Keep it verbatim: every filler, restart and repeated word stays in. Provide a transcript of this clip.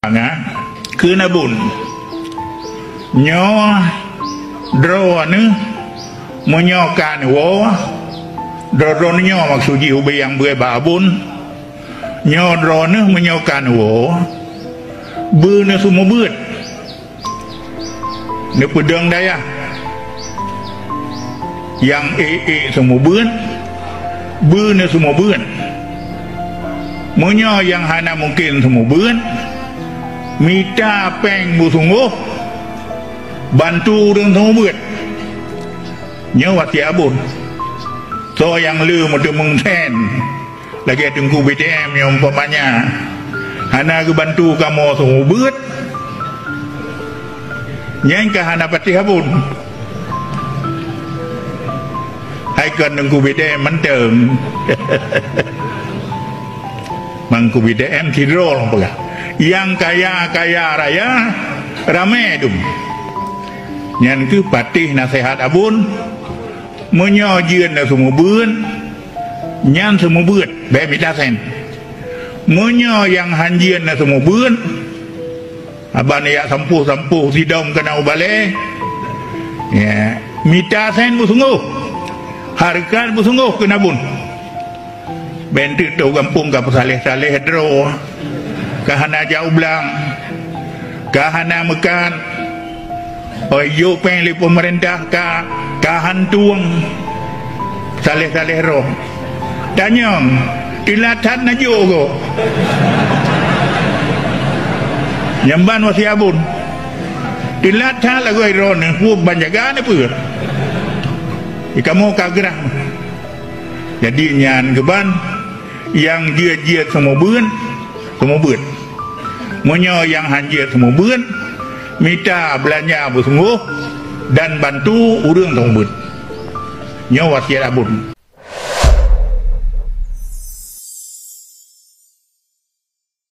Mangat keu abon. Nyoe droeneuh meunyoe ka neuwoe, droe-droeneuh nyoe maksud jih ubé nyang beuet bak abon. Nyoe droeneuh meunyoe ka neuwoe, beu neuseumeubeuet. Neupeudong dayah. Nyang ék-ék seumeubeuet, beu neuseumeubeuet. Meunyoe nyang hana mungken seumeubeuet, mita péng beusunggoh, bantu ureuëng seumeubeuet. Nyoe wasiet abon. Soe nyang le meuteumeung sén, lagée Teungku B T M nyang umpamanya hana geubantu kamoe seumeubeuet, nyan ka hana patéh abon. Hai kon Teungku B T M mantong. Teungku B T M sidroe lom peugah, nyang kaya-kaya raya ramé dum. Nyan keuh patéh naseuhat abon. Meunyoe jeuet neuseumeubeuet, nyan seumeubeuet, bék mita sén. Meunyoe nyang han jeuet neuseumeubeuet, haba neujak sampôh-sampôh sidong keunan u balée, ya, mita sén beusunggoh, hareukat beusunggoh keu abon. Bék teuk tôh gampông ka peusaléh-saléh droe, ka hana jak u blang, ka hana meukat, oi jok péng lé peumeurintah ka, ka hantueng, saléh-saléh droe. Tanyong, teulat that na jok goe. Nyan ban wasiet abon. Teulat that lagoe droeneuh, peue ban jaga neupeue. Di kamoe ka grah. Jadi nyan keuban nyang jeuet-jeuet seumeubeuet, seumeubeuet. Meunyoe nyang han jeuet seumeubeuet, mita beulanja beusunggoh dan bantu ureuëng seumeubeuet. Nyoe wasiet abon.